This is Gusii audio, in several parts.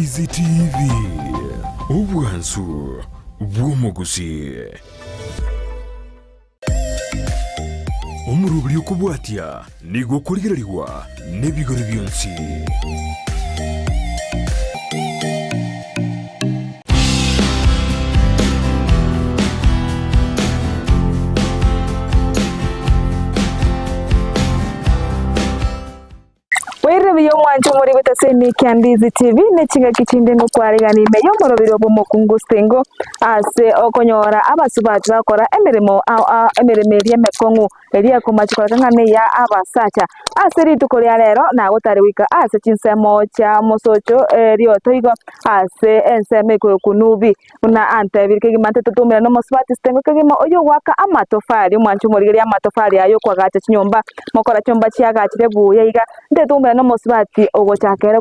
Ndizi TV, obwansu bw'omogusii. Omoroberi okobwatia nigo okorigererigwa nebigori bionsi. Boirire buya omwancho omorigete ase emikia Ndizi TV ne chingaki chinde ngokwarigania ime y'omorobiri bw'omokungu Singo ase okonyora abasubati bagokora emeremo ao ao emeremo eria emekong'u eria ekomachi koreka ng'a neya abasacha. Ase rituko ria rero nagotare goika ase chinsemo chia mosocho erioto igo ase ensemo ekorokwa Nubi buna antebirie kegima ntitotoumera nomosubati Singo kegima oyio ogoaka amatofari omwancho omorigereria amatofari aye okoagacha chinyomba mokora chinyomba chiagachire buya iga ntitoumera nomosubati ogochaka ere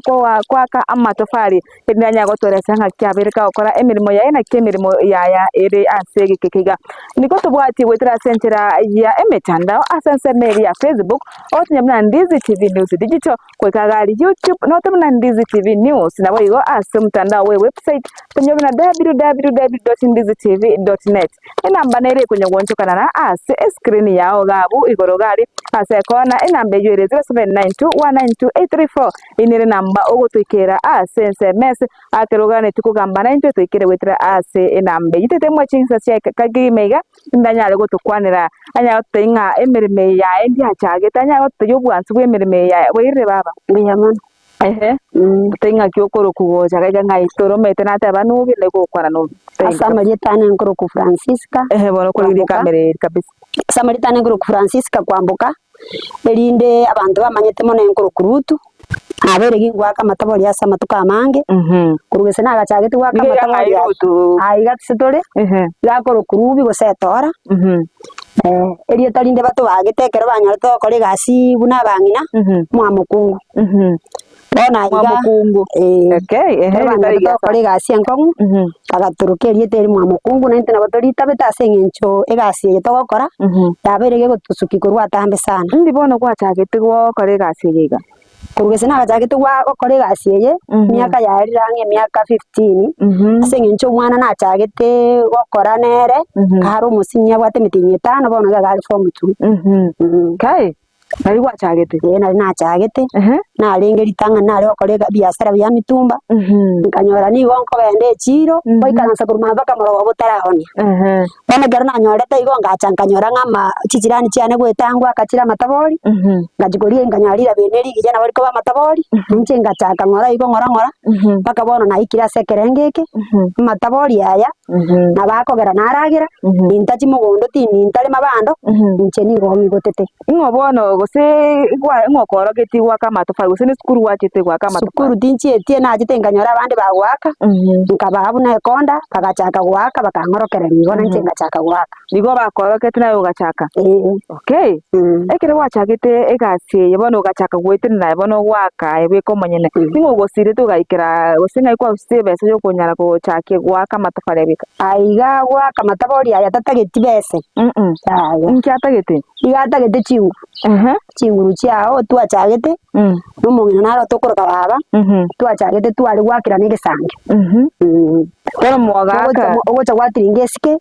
koaka amatofari erinde anyare gotoeresa ng'aki abeire kagokora emeremo yaye naki emeremo yaya ere ase egeka eke iga. Nigo tobwati goetera ase enchera ya emetandao ase ensemo eria ya Facebook, ogotinya buna Ndizi TV News Digital, goika iga aria YouTube note buna Ndizi TV News, naboigo ase omotandao bwe website tonyore buna www.ndizitv.net. Enamba nere ekonya goonchokanana ase escreen yao iga abwo igoro iga aria ase ekona, enamba eyio ere 0792 192 834. Eyio nere enamba ogotoikera ase ensemo ase ekero oganetie kogamba naintwe toikere goetera ase enamba eyio. Totemwa chinsa chia kegima iga ndanyare gotokwanera anyare gototebia ng'a emeremo eye yaye ndiachagete anyare gototebia obwansu bwa emeremo eye yaye bwairire baba? Mbuya mono. Ehe, totebie ng'aki okorokwa gocha iga ng'ai toromete nateba nobe naye gokwana nobe. Ase amarieta ane nkorokwa Francisca Ehe bono okorigereria Kwamboka. ekamera eri kabisa. Ase amarieta ane nkorokwa Francisca Kwamboka, erinde abanto bamanyete mono nkorokwa Rutu, nabeire gingoaka amatabori ase amatuko amange, korwa gese nagachagete goaka Nigo iga amatabori ng'ai aya, Rutu? aiga ase tore, iga akorokwa Rubi gose Etora, erieta rinde batobagete ekero banyorete gokora egasi buna abang'ina, mwamokungu. Bono aiga Mwamokungu. eh, Okay, ehe, ekero rieta banyorete rigiya gokora sana. egasi enkong'u, bagatoroka erieta eri mwamokungu, naintwe nabo toritabete ase eng'encho egasi eye togokora, yabeire gegotosukia korwa atambe sana. Indi bono gwachagete gokora egasi eye iga? Korwa gese nagachagete gwa gokora egasi eye, emiaka yaerire ang'e emiaka fifteen, ase eng'encho omwana nachagete gokora nere, kare omosinyi abwate emetienyi etano, bono iga are form two. Kai, nari gwachagete? Ee nari nachagete, narenge ritang'ani nare gokora ega ebiasara bia mitumba, nkanyora nigo nkogenda echiro, ngoikaransa korwa mambia mpaka morogoba otaraonia. Bono ekero nanyorete igo ngacha nkanyora ng'a ama chichirani chiane goeta ngoaka chire amatabori, ngachia koria nkanyora riraba eri nerigiya nabo rikoba amatabori, inche ngachaka ng'ora igo ng'ora ng'ora, mpaka bono naikire ase ekerengo eke, amatabori aya, nabo akogera naragera, nintachi mogondo tindi ntarema bando, inche nigo ng'igotete. Ing'o bono gose gwa ing'o okorogetie goaka amatofari gose nesukuru gwachete goaka amatofari? Sukuru tinchieti nachete nkanyora abande bagoaka, nkabaa buna ekonda, bagachaka goaka bakang'orokereria igo nainche ngachaka goaka. Nigo bakorogetie naye ogachaka? Eeh. Okay, ekero gwachagete egasi eye bono ogachaka goetenena aye bono goaka aye bweka omonyene, ning'o ogosirete ogaikera gose ng'ai kwarusete ebesa yokonyara gochakia goaka amatofari aye bweka? Aiga goaka amatabori aya tatageti bese, yaya. Inki atagete? Iga atagete chinguru, chinguru chiao twachagete, na omong'ina naro tokoroka baba, twachagete tware goakerana egesangio. Bono mogaaka. Ogocha gwatiringa esike,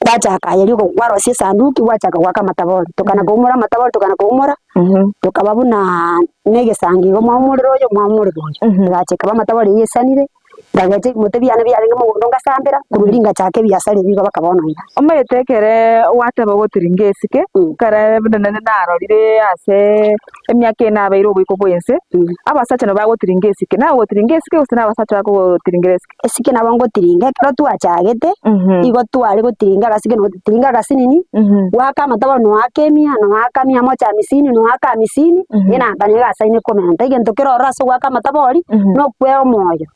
gwachaka aye riko kwarosia esanduki gwachaka goaka amatabori, tokana koumora amatabori tokana koumora, tokaba buna na egesangio igo mwaumorera oyo mwaumorera oyo, egacha ekaba amatabori eywo esanire. Nkagecha ebimote biane biarenge mogondo ngasambera, korwa erio ngachaka ebiasara ebi igo baka bono iga. Omanyete ekere gwateba ogotiringa esike, ekere buna naende narorire ase emiaka eye nabeire oboiko bwa ense, abasacha nabo bagotiringa esike. Naye ogotiringa esike gose na abasacha bakogotiringera esike? Esike nabo ngotiringa, ekero twachagete, igo tware gotiringa agasike notiringa agasinini, goaka amatabo noaka emia, noaka mia moja hamisini, noaka hamisini, enamba nigo egasaine komenta. Egento kere ororo ase ogoaka amatabori, nokwea omoyo,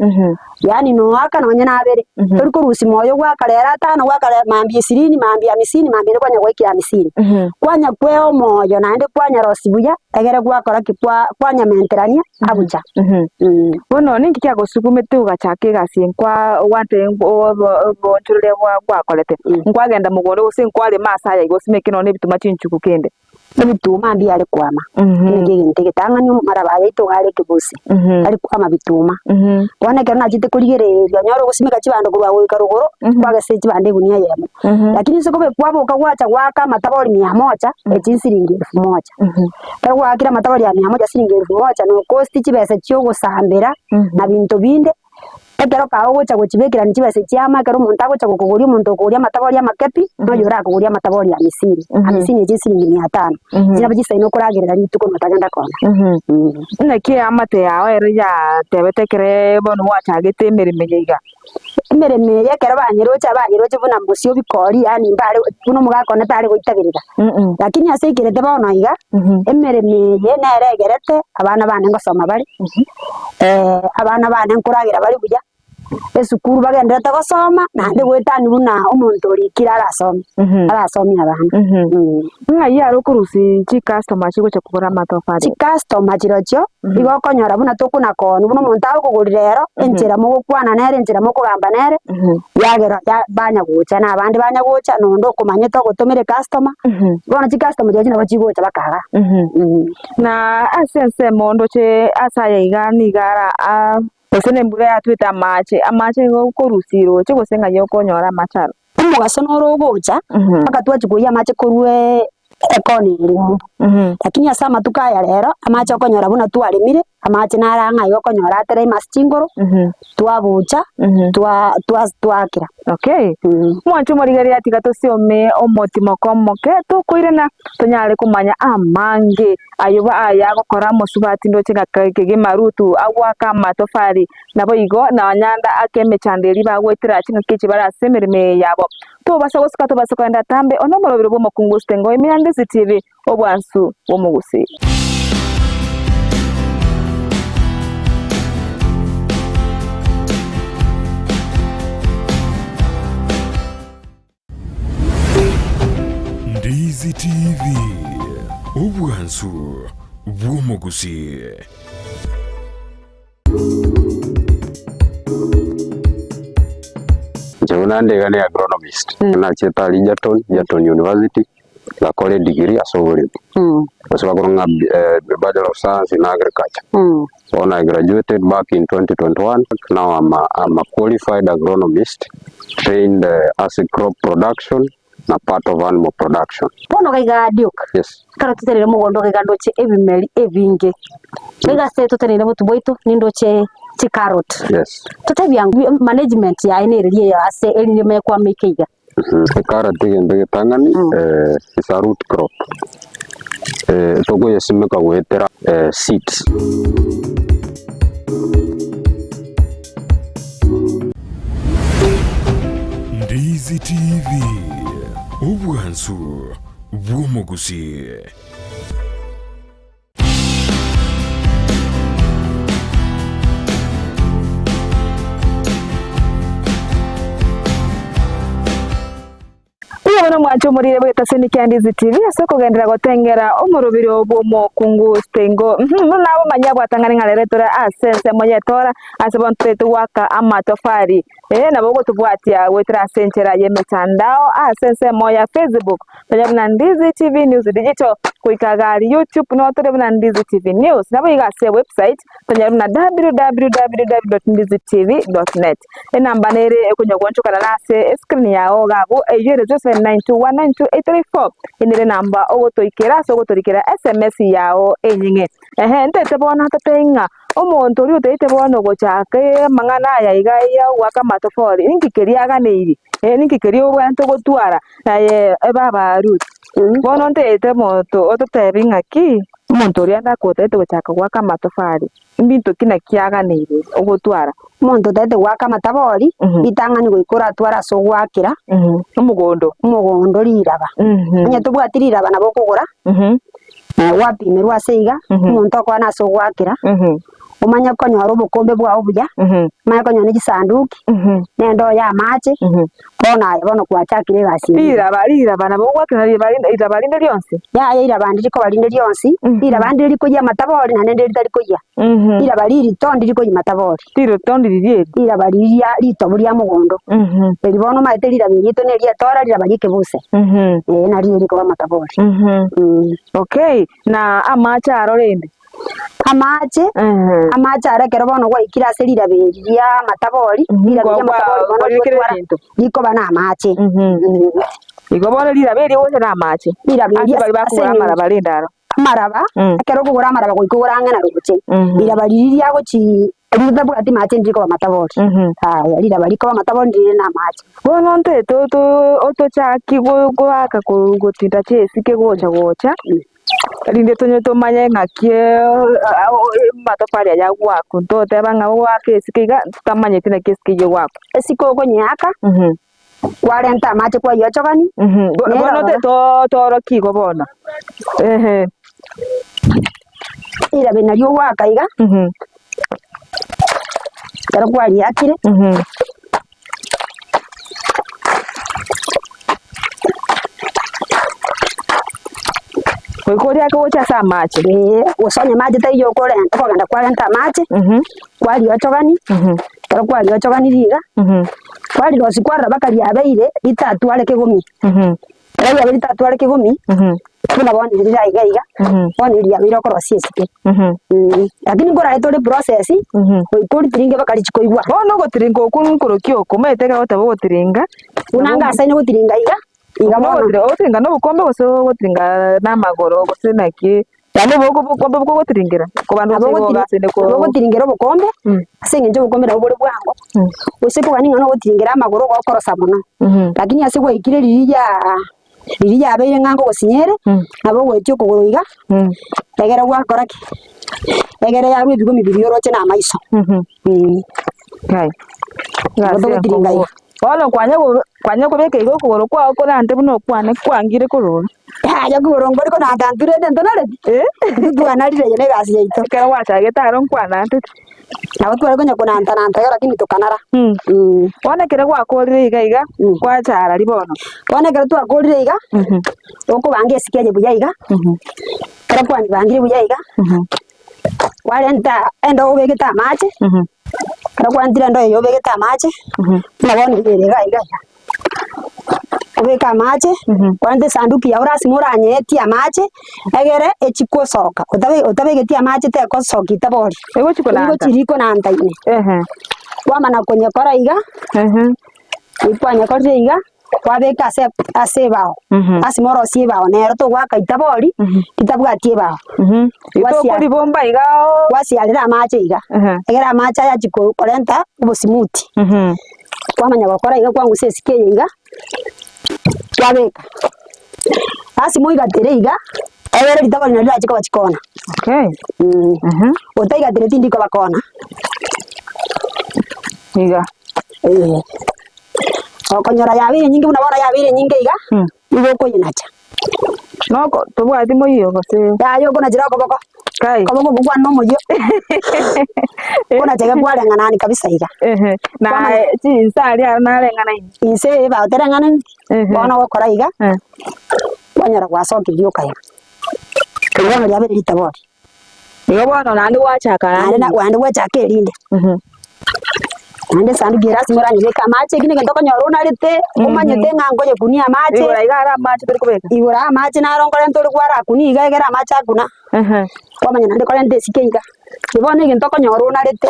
yaani noaka nonye na abere, tori korusia moyo goaka rero atano, goaka rero mambia ishirini, mambia hamisini, mambia ende kwanya goikera hamisini. Kwanya kwea omoyo naende kwanyarosia buya, egere gwakora ki? Kwa kwanyamenterania abucha. Bono ninki kiagosukumete ogachaka egasi eye nkwa gwante oboonchoreria bwa gwakorete? Nkwagenda mogondo gose nkwarema ase aya igo osimeke nonya na ebituma chinchugu kende? Ebituma mbiare kwama, naki egento egetang'ani amaraba aya aito iga are ekebusi, tari kwama bituma. Bono ekero nachete korigereria onyore ogosimeka chibando korwa goika rogoro, kwagesa chibando egunia eyemo. Lakini ase kobe kwaboka gwacha goaka amatabori mia moja, echi nsiringi elfu moja. Ekero gwaakire amatabori aya mia moja siringi elfu moja na okosti chibesa chia ogosambera na binto binde. Ekero kago ogocha gochibekerania chibesa chiamo ekero omonto agocha gokogoria omonto okogoria amatabori amake pi, noyo orakogoria amatabori amisini, amisini echi chisiringi mia tano, echi nabo chisaini okoragerera rituko notagenda kona. Naki eamate yao ere yatebete ekere bono gwachagete emeremo eye iga? Emeremo eye ekero banyeroche abanyeroche buna mosio bikori yaani mbare buna omogaka one tare goitaberera, lakini ase aikerete bono iga, emeremo eye nere egerete abana bane ngosoma bare. Abana bane nkoragera bare buya, esukuru bagendererete gosoma, naende goetania buna omonto orikire arasome, arasomie abana. Ng'ai are okorusia chicustomer chigocha kogora amatofari? Chicustomer chirochio, igo okonyora buna tokona kooni, buna omonto agokogorera ero, enchera mogokwana nere, enchera mokogamba nere, yagera banya gocha na abande banya gocha, na onde okomanyete ogotomera ecustomer, bono chicustomer chirochio nabo chigocha mpaka igaa. Na ase ensemo ndoche ase aya iga nigo ara aa gose nembura yatwete amache, amache igo okorusia roche gose ng'ai okonyora amache aro. Omogaso noro ogocha, mpaka twachia koiyia amache korwa ekona ere ng'umbu. Lakini ase amatuko aya rero, amache okonyora buna twaremire, amache naro ang'e iga okonyora aterema ase chingoro, twabucha, twa twa twaakera. Okay. Mwanche omorigereria tiga tosiome omotimoko omoke tokoirana tonyare komanya amange ayo aya agokora omosubati ndoche ng'a kegima Rutu agwaka amatofari naboigo nonya ake emechando eria bagoetera chingaki echi bare ase emeremo eye yabo. Tobasa gosika tobasa kogenda atambe one omoroberi bw'omokungu Sitengo ime ya Ndisi TV obwansu bw'omogusii. Ndizi TV, obwansu bw'omogusii. Inche buna nde iga ne agronomist, nachiete aria Egerton, Egerton University, ngakora edegree ase oboremi, gose bakorwa ng'a Bachelor of Science in Agriculture. Bono I graduated back in 2021, now I'm a, I'm a qualified agronomist trained ase crop production na part of animal production. Bono gaiga Duke, Yes. ekero totenenire mogondo gaiga ndoche ebimeri ebinge, gaiga ase totenenire obotu bwaito nindoche chicarrot. Yes. Totebie ango management yaye nereri eye ase erinde emanye kwama eke iga. Ecarrot egento egetang'ani is a root crop, tokoyesimeka goetera seeds. Ndizi TV, obwansu bw'omogusii. Buya bono mwanche omorire bw'etaseni kia Ndizi TV ase okogenderera gotengera omorobiri bw'omokungu Stengo. Buna nabomanyia bwatang'ani ng'a rero tore ase ensemo y'etora ase bono totaete goaka amatofari. Ee nabo ogotobwatia goetera ase enchera y'emetandao ase ensemo ya Facebook tonya buna Ndizi TV News Digital goika gari YouTube noo tore buna Ndizi TV News. Naboigo ase ewebsite Tonyare buna www.ndizitv.net. Enamba nere ekonya goonchokana nase escreen yao iga abwo eyio ere 0792192834. Eye nere enamba ogotoikera ase ogotorikera sms yao enying'e. Ehe ntaete bono totebe ng'a omonto oria otaete bono gochaka amang'ana aya iga ya ogoaka amatofori ninki keria aganeiri? Ninki keria obwenerete gotwara aye baba Ruth? Bono ntaete omonto ototebi ng'aki. Omonto oria ndakotaete gochaka goaka amatofari, mbinto ki naki aganeire ogotwara? Omonto otaete goaka amatabori, ritang'ani goika oratware ase ogoakera Omogondo. omogondo riraba. Onye tobwati riraba nabo okogora, gwapimerwa ase iga, omonto okoa nase ogoakera. Omanye konyora obokombe bwao buya, omanye konyora ne chisanduki, na endoo ya amache, bono aye bono gwachakire egasi eye. Riraba, riraba nabo ogwakana riraba rinde riraba rinde rionsi? Yaya riraba ndiri koba rinde rionsi, riraba ndire rikoyia amatabori naende ndire ritari koyia. Riraba ririto ndiri koyia matabori. Ririto ndiri eri? Riraba riria ritobu ria mogondo. Eri bono omanyete riraba eri riaito ne ri'etora, riraba ri'ekebuse. Ee nario rikoba amatabori. Okay, na amache aro rende? Amache, amache aria ekero bono gwaikire ase riraba eri ria amatabori, riraba ria amatabori bono Kwarikire rigotwara ebinto. rikoba na amache. Igo bono riraba eri gocha na amache. Riraba eri Ase baria ase bakogora eng'encho amaraba rende aro. amaraba, ekero okogora amaraba goika ogore ang'e na roche. Riraba riria riagochi ritabwati mache ndirikoba amatabori. Yaya riraba rikoba amatabori ndire na amache. Bono ntoete otochaki goaka gotinda chiesike gocha gocha. Rinde tonywe tomanye ng'aki amatofari aya agoakwa, ntoteba ng'a ogoaka esike iga totamanyeti naki esike eyio egoakwa. Esike okonyeaka, kwarenta amache kwayochogani, Bono nero te to torokia igo bono, ehe. Rirabe nario ogoaka iga, ekero kwariakire. Goika oriake gocha ase amache. Ee, gose onye mache taiyo okorenta okogenda kwarenta amache, kwariochogani, ekero kwariochoganirie iga, kwarirosia kwarora mpaka riabeire ritatware kegomi. Ekero riabeire ritatware kegomi, buna bono rire iga iga, bono riabeire okorosia esike. Lakini nkorare tore process, goika oritiringe mpaka richikoigwa. Bono ogotiringa okwo nkorokia oko, omanyete ekero ogoteba ogotiringa, Buna ngasaine gotiringa iga, iga bono. Ogotiringa na obokombe gose ogotiringa na amagoro gose naki, yaani obokombe bokogotiringera kobande Nabo gose ogotiri- igo nabo ogotiringera obokombe, ase eng'encho obokombe nabo bore bwango, gose kogania ng'a nogotiringera amagoro gokorosa mono. Lakini ase gwaikire riria riaa riria yabeire ng'a ngogosinyere, nabo ogoetia okogoro iga, egere gwakora ki? Egere yarwa ebigomi biria oroche na amaiso. Kai. Nabo togotiringa iga. Bono kwanya ko kwanya kobeka iga okogoro kwao korante buna okwane kwangire korora. Yaya okogoro nkori konanta intwe rende ntonareti? Intwe twanarire eye na egasi yaito. Ekero gwachagete aro nkwanantete. Nabo tware konya konanta nanta iga lakini tokanara. Bono ekero gwakorire iga iga, kwachara ri bono. Bono ekero twakorire iga, okobanga esike eye buya iga, ekero kwanyebangire buya iga, Kwarenta endoo obegete amache, ekero kwarentire endoo eywo obegete amache, buna bono ere iga iga iga, obeke amache, kwarenta esanduki yago lasima oranyetie amache, egere echie gosoka, otabe otabegeti amache tegosoka etabori, Egochi konanta. egochi rikonanta ime. Kwamana konyekora iga, kwanyekorire iga. Kwabeka ase ase ebao, lasima orosie ebao nero togoaka itabori, ritabwati ebao. Itokoribomba iga oo. Gwasiarera amache iga, egere amache aya achie ko korenta obosimuti. Kwamanya gokora iga kwangusa esike eye iga, kwabeka. Lasima oigatere iga, egere ritabori nario rirachie koba chikona. Okay. Otaigatire tindikoba kona. Iga. Eeh. Okonyora yabeire enyinge buna bono yabeire enyinge iga, nigo okoyenacha. Noko tobwati moyio gose? Yaya okonachera okoboko, Kai. okoboko okwo kwane na omoyio, okonacha iga kwareng'anani kabisa iga. Ehe, na Kwamanya- chinsa aria aro nareng'anaine. Inse eye bao tereng'anani, bono ogokora iga, kwanyora gwasokirie rioka iga. Riria bono riabeire ritabori. Igo bono naende gwachaka Naende na naende gwachaka erinde. Naende esanduki ere ase moranyebeke amache, ekio negento okonyora onarete, omanyete ng'a nkoyekunia amache, Igoro iga are amache tori kobeka. igoro amache naro nkorenta ore kwarakuna iga egere amache akuna, kwamanya naende korenta esike iga. Bono egento okonyora onarete.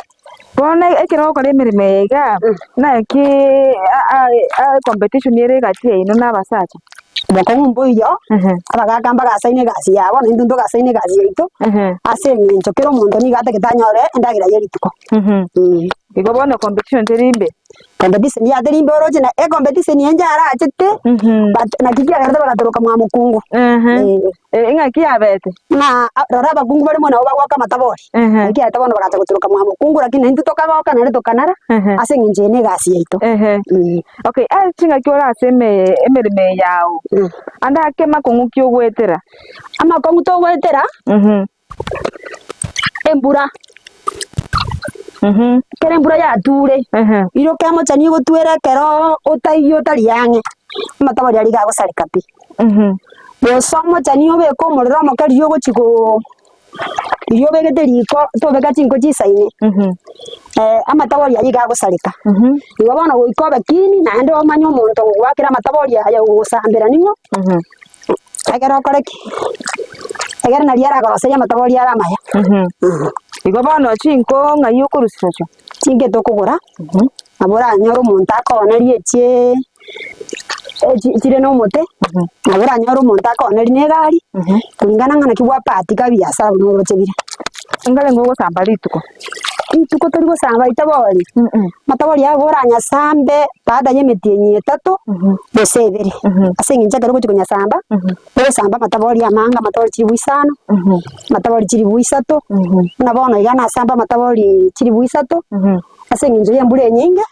Bono ekero ogokora emeremo eye iga, naki competition ere egati yaino na abasacha? Bokong'u mboiyo, abagaka mbagasaine egasi yabo, naintwe ntogasaine egasi yaito, ase eng'encho kera omonto nigo atagete anyore endagera ye rituko. Igo bono competition teri mbe? Competition ya teri mbe oroche na ecompetition enche arachete, but naki kiagerete bagatoroka mwa mokungu. Eh. Ng'aki yabete? Ng'a rora abakungu bare mono nabo bagoaka amatabori, naki kiagerete bono bagacha gotoroka mwa mokungu lakini naintwe tokagoka naende tokanara, ase eng'encho eye na egasi yaito. Okay, ase chingaki ore ase emeremo eye yao, ande ake amakong'u ki ogoetera? Amakong'u togoetera, embura. Ekero embura yature, iroka emochani egotwera ekero otaiyo otari ang'e, amatabori aria iga agosareka pi. Gose omochani obeke omorero omoke riria ogochi koo riria obegete riko tobeka chinko chisaine, amatabori aywo iga agosareka. Igo bono goika obe keen naende omanye omonto ogogoakera amatabori aya ogogosambera ning'o, ekero okore ki? Ekero naria aragoroserie amatabori are amaya. Igo bono chinko ng'ai okorusia ocho? Chinko etokogora, nabo oranyore omonto akoonerie echiee echi chire na omote, nabo oranyore omonto akoonerie na egari, kulingana ng'a naki gwapatika ebiasara buna oroche bire. Nkarenge ogosamba rituko? Rituko tori gosamba ritabori, amatabori aya igo oranyasambe baada ya emetienyi etato, gose ebere, ase eng'encho ekero ogochia konyasamba, ogosamba amatabori amange, amatabori chilifu isano, amatabori chilifu isato, buna bono iga nasamba amatabori chilifu isato, ase eng'encho ya embura enyinge,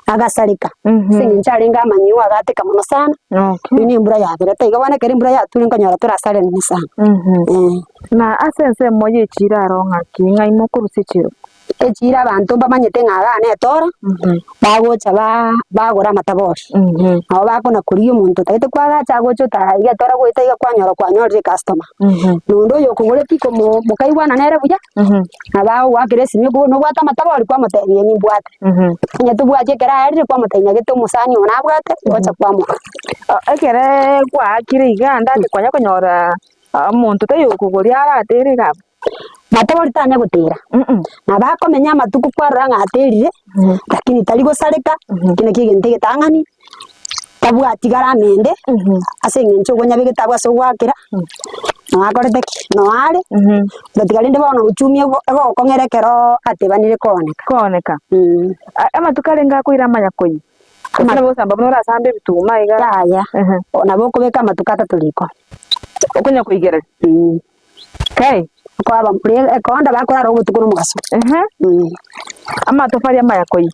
agasareka, ase eng'encho arenge amanyiwa agateka mono sana, Okay. eyio na embura yaberete. Igo bono ekero embura yature nkonyora torasare nene sana, eh. Na ase ensemo y'echiro aro ng'aki, ng'ai mokorusia echiro? Echiro abanto mbamanyete ng'a igaa netora, bagocha ba bagora amatabori. Nabo bakona korigia omonto otagete koagacha agocha otara iga etora goeta iga kwanyora kwanyorire ecustomer. Nonde oyo okogoreti komo mokaigwana nere buya, nabo agogoakera esimi okobua nobwate amatabori kwamotebia ee nimbwate. Onye tobwati ekero aerire kwamotebia nyagete omosani one nabwate, gocha kwamoa. Ekere gwaakire iga ndache konya konyora omonto taiyo okogoria aratere iga abwo. Matabori tanya gotera, nabo akomenya amatuko kwarora ng'a aterire, lakini tari gosareka, ekio nakio egento egetang'ani, tabwati gharama ende, ase eng'encho okonyabegete abwo ase ogoakera, noo akorete ki? Noo are, otatiga rende bono uchumi ego egokong'era ekeroo atebanire kooneka. Kooneka. Amatuko arenge akoira amanya koyia? Gose nabo ogosamba buna orasambe ebituma iga? Yaya, nabo okobeka amatuko atato riko. Okonya koigereria? Kai. Okoaba ekonda bakorara obotuko na omogaso. Ehe. Amatofari amaya koyia.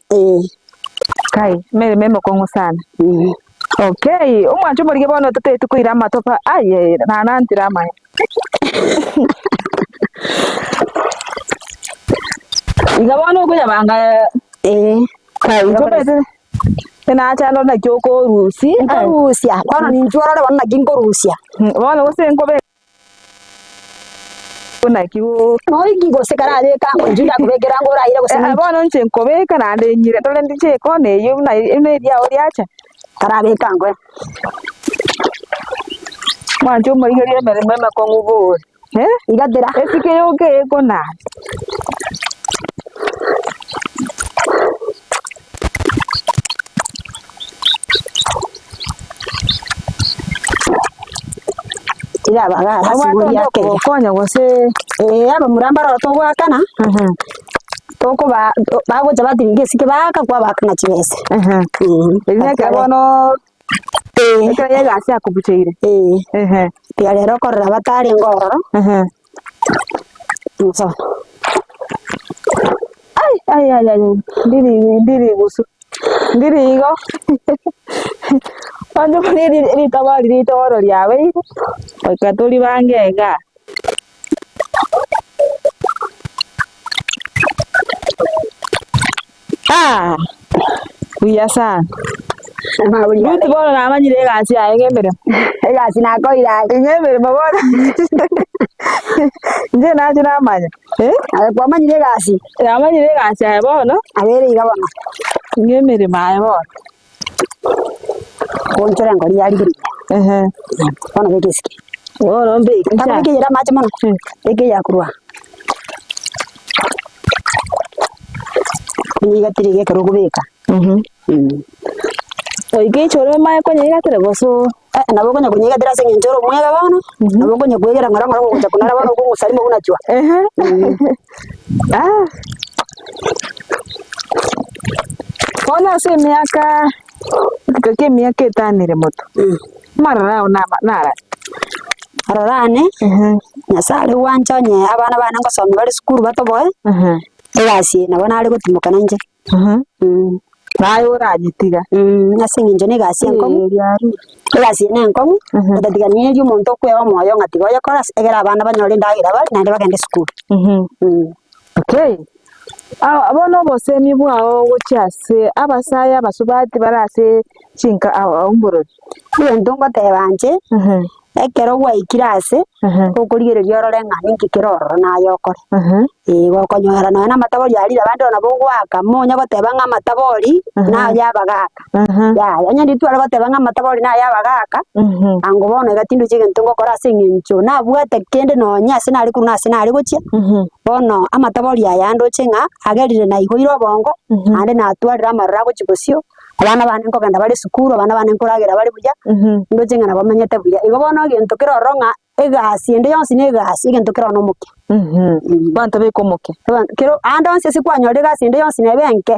Kai, emeremo emekong'u sana. Okay, omwancho omorige bono otatagete koira amatofa aye nanantire amaya. Iga bono okonyabanga kai inche nacha ndore naki okorusia. Nkorusia, bono ninchwe orore bono naki nkorusia. Bono gose nkobe. Naki Noiki gose karabeke ango inche ndakobekera ango oraire gose Eh, noiki. bono inche nkobeka naende nyire ndore ndiche ekona eyio buna buna eriao riacha. Karabeke ango eh. Mwanche omorigererie emeremo emekong'u bori, eh? Igatera. Esike yoka ekonana. Okonya gose Ee, abamura mbaroro togoakana, tokoba bagocha batiringa esike baaka kwabaakana chibesa. Erio nekero bono ekero ya egasi akobucheire. Tiga rero okorora batarenge ororo, bono. Ai ai ai ai ndiri ndiri gusu ndiri igo onye buna ritobori ritoro riabeire goika toribange igaa. Ah buya sana. Ruth bono namanyire egasi yaye ng'a emeremo. Egasi nakoire aye. Ng'a emeremo bono inche nache namanya eh. Aye kwamanyire egasi? Namanyire egasi yaye bono. Abere iga bono. Ng'a emeremo aye bono. Goonchora engori yarigereria. Ehe. Bono beka esike. Bono mbeke Mpaka inche. obeke eyere amache mono, beka eya korwa aa. Onyegatire iga ekero okobeka. Goika eichore omanye konyegatera gose oo. Nabo okonya konyegatera ase eng'encho ore omwega bono, nabo okonya kwegera ng'ora ng'ora ogocha konara bono okong'usa rimo buna chwa. Ah. Bono ase emiaka, ekero kia emiaka etano ere moto, amaroro ao nama nara. Aroro ane, Nyasaye are gwancha onye abana bane ngosomia bare esukuru batoboe, egasi eye nabo nare gotimoka nainche. Naye oranyetiga. Ase eng'encho na egasi enkong'u, egasi eye nenkong'u, otatiga niria omonto okweba omoyo ng'a tiga oyekore ase egere abana banyore endagera bare naende bagende esukuru. Okay, bono obosemi bwao gochia ase abasae abasubati bare ase chinka ao mborori? Egento ngoteba inche, ekero gwaikire ase, okorigereria orore ng'a ninki kere ororo naye okore. Ee gokonyora nonya na amatabori aria abande nabo ogoaka monya goteba ng'a amatabori naye abagaka. Yaya, onye nditware goteba ng'a amatabori naye abagaka, ango bono iga tindochi egento ngokora ase eng'encho nabwate kende nonya ase nare korwa na ase nare gochia, bono amatabori aya ndoche ng'a agerire naigoire obongo, naende natwarire amaroro agochia bosio, abana bane nkogenda bare esukuru, abana bane nkoragera bare buya, ndoche ng'a nabo bamenyete buya. Igo bono egento kere ororo ng'a egasi ende yonsi na egasi, egento kere nomokia. Abanto beka omokia. Kero ande onsi ase kwanyorire egasi ende yonsi nebe enke,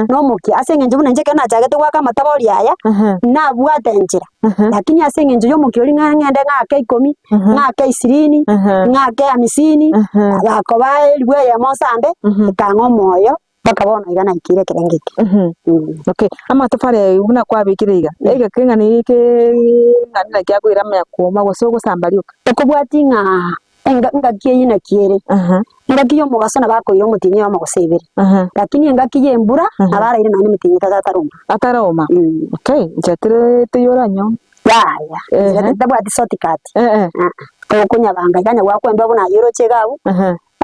nomokia. Ase eng'encho buna inche ekero nachagete goaka amatabori aya, nabwate enchera, lakini ase eng'encho ya omokia oria ng'a ng'ende ng'ake ikomi, ng'ake isirini, ng'ake hamisini, gakoba elifu eyemo nsambe, ekang'a omoyo. Mpaka bono iga naikire ekerengo eke. Okay, amatofari aya buna kwabekire iga, egeka ng'a neke ng'a naki akoira amanya kooma gose ogosamba rioka? Tokobwati ng'a enga engaki eyio naki ere, engaki ya omogaso nabo akoira omotienyi oyomo gose ebere, lakini engaki ya embura nabo araire nonya emetienyi etato ataroma. Ataroma? Okay, inche tire teiyo oranyore. Yaya, inche tabwati shortcut, okonyabanga iga onye gwakwembia buna aye oroche iga abwo.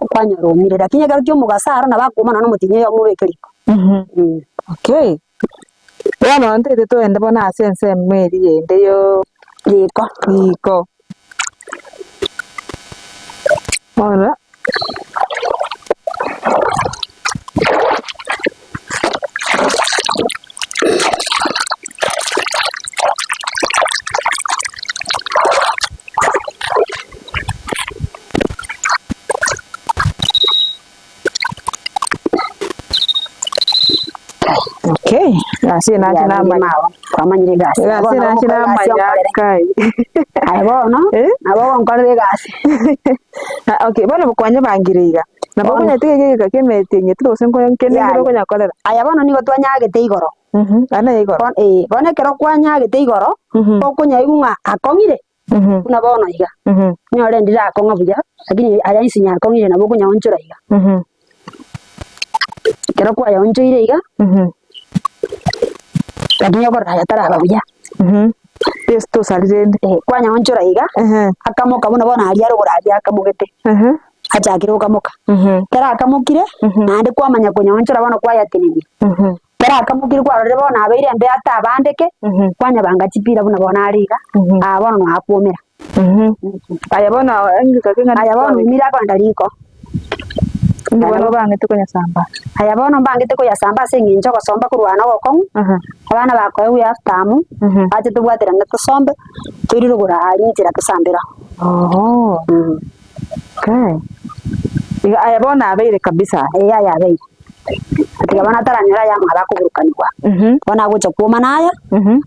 Okwanyora omire, lakini ekero kia omogaso aro nabo akouma nonya nomotienyi oyomo obeke riko. Okay. Bono ntete toende bono ase ensemo eria ende yo Riko. riko. Bono. Okay, gasi nache namanya. Kwamanyire egasi. Gasi Bono nache nabo egasi namanya onkorere. kai. Aye bono, Eh? nabo ogonkorera egasi. Ah, okay, bono kwanyebangire iga. Nabo Bono. okonyetiga iga egeka kia emeti enye gose nkende Yaya. nkere okonyakorera. Aya bono nigo twanyagete igoro. Aya igoro. Bono eh, bono ekero kwanyagete igoro, okonyaigwa ng'a akong'ire, buna bono iga, onyore ndire akong'a buya, lakini aya inse nyakong'ire nabo okonyaonchora iga. Ekero kwayaonchoire iga, lakini okorora aya taraba buya. Gose tosari rende. Kwanyaonchora iga, akamoka buna bono aria arogoro aria akamogete, achakire gokamoka. Ekero akamokire, naende kwamanya konyaonchora bono kwayatenenia. Ekero akamokire kwarorire bono abeire embe atabandeke, kwanyabanga chipira buna bono are iga, aa bono noakwomera. Aya bono Aya bono oumire akogenda riko. Inki bono obangete koyasamba? Aya bono mbangete koyasamba ase eng'encho ogosomba korwana ogokong'u, abana bakoegwa half term, bache tobwaterane tosombe, toire rogoro aria inchera tosambere oo. Okay. Iga aya bono abeire kabisa. Ee aya abeire. Tiga bono ataranyora aya amabo akoburukanigwa. Bono agocha kwomana aya,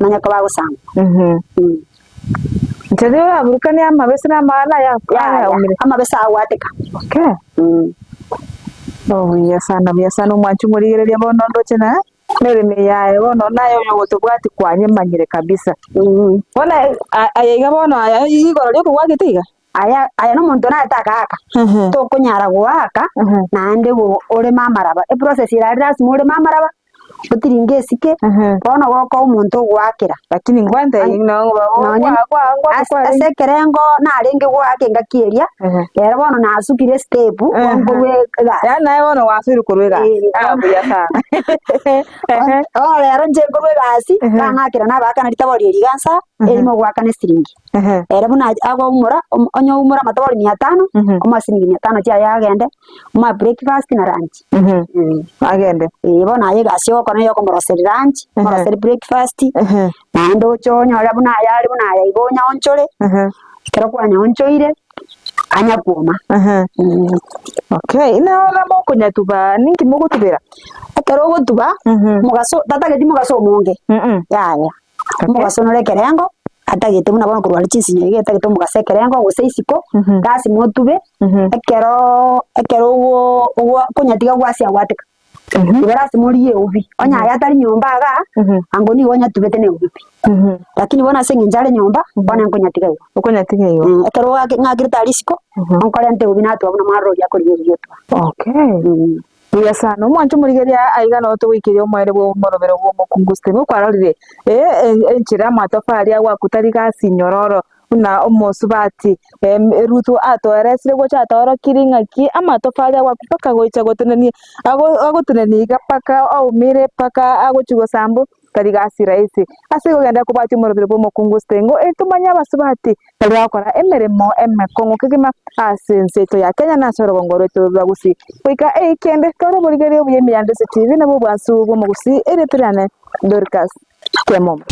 manye koba agosamba. Inche riria oraburukanie amabese na amagana aya Yaya, ayaumire. amabese agwateka. Okay. Oh, buya sana, buya sana omwanchi omorigereria bono ndoche na emeremo eye yaye bono naye oyo ogotobwati kwanyemanyire kabisa. Bono aya iga bono aya igoro rioka gwagete iga? Aya aya nomonto naete akaaka, tokonyara goaka naende go oreme amaraba, eprocess ere aria lasima oreme amaraba, otiringe esike, bono gokoa omonto ogoakera. Lakini ngwante Nonye ase ase ekerengo narenge goaka engaki eria, rero bono nasukire estep, bono nkorwa egasi. Yaani naye bono gwasoire korwa egasi. Eh, Ah, buya sana. Bono rero inche nkorwa egasi, bang'akera nabaakana ritabori eri iga nsa, erimo goakana esiringi. Ere buna agoumora, onye oumora amatobori mia tano, omoe siringi mia tano chiaye agende, omoe breakfast na lunch. Agende. Ee bono aye egasi ogokora nigo okomoroseria lunch, omoroserie breakfast, naende oche onyore buna aye are buna aye igo onyaonchore, ekero kwanyaonchoire, anya kwoma. Okay, naona mokonyatuba ninki mogotubera? Ekero ogotuba, omogaso tatageti mogaso omonge, yaya. Omogaso nore ekerengo, atagete buna bono korwa aria chinsinyo iga etagete omogaso ekerengo gose isiko, lasima otube, ekeroo ekero ogo ogo okonyatiga gwasia gwateka. Igo lasima origie eubi, onye aye atari nyomba igaa, ango nigo onyatubete na eubi pi. Lakini bono ase eng'encho are nyomba, bono nkonyatiga igo. Okonyatiga igo. Ekero oake ng'akire tari isiko, nkorente eubi natwa buna mwarora oria akorigia oria otwa. Okay. Buya sana. Omwancho omorigereria aiga noo togoikeria omoerio bwa omorobero bwa omokungu Stephen. Okwarorire eh, enchera amatofali agwakuta rigasi nyororo buna omosubati Ruth atoeresire gocha atoorokirie ng'aki amatofali agwaku mpaka gocha gotenenia agotenenia iga mpaka aumire mpaka agochia gosambwa tari gasi rahisi. Ase igo genda kobwatia omorobero bwa omokungu Stephen ng'o tomanye abasubati baria bagokora emeremo emekong'u kegima ase ense yaito ya Kenya na ase orogongo rwaito rwa Gusii. Goika eiki ende tore oborigereria obuya ime ya Ndese TV nabwo obwansu bw'omogusii erieta riane Dorcas Kemuma.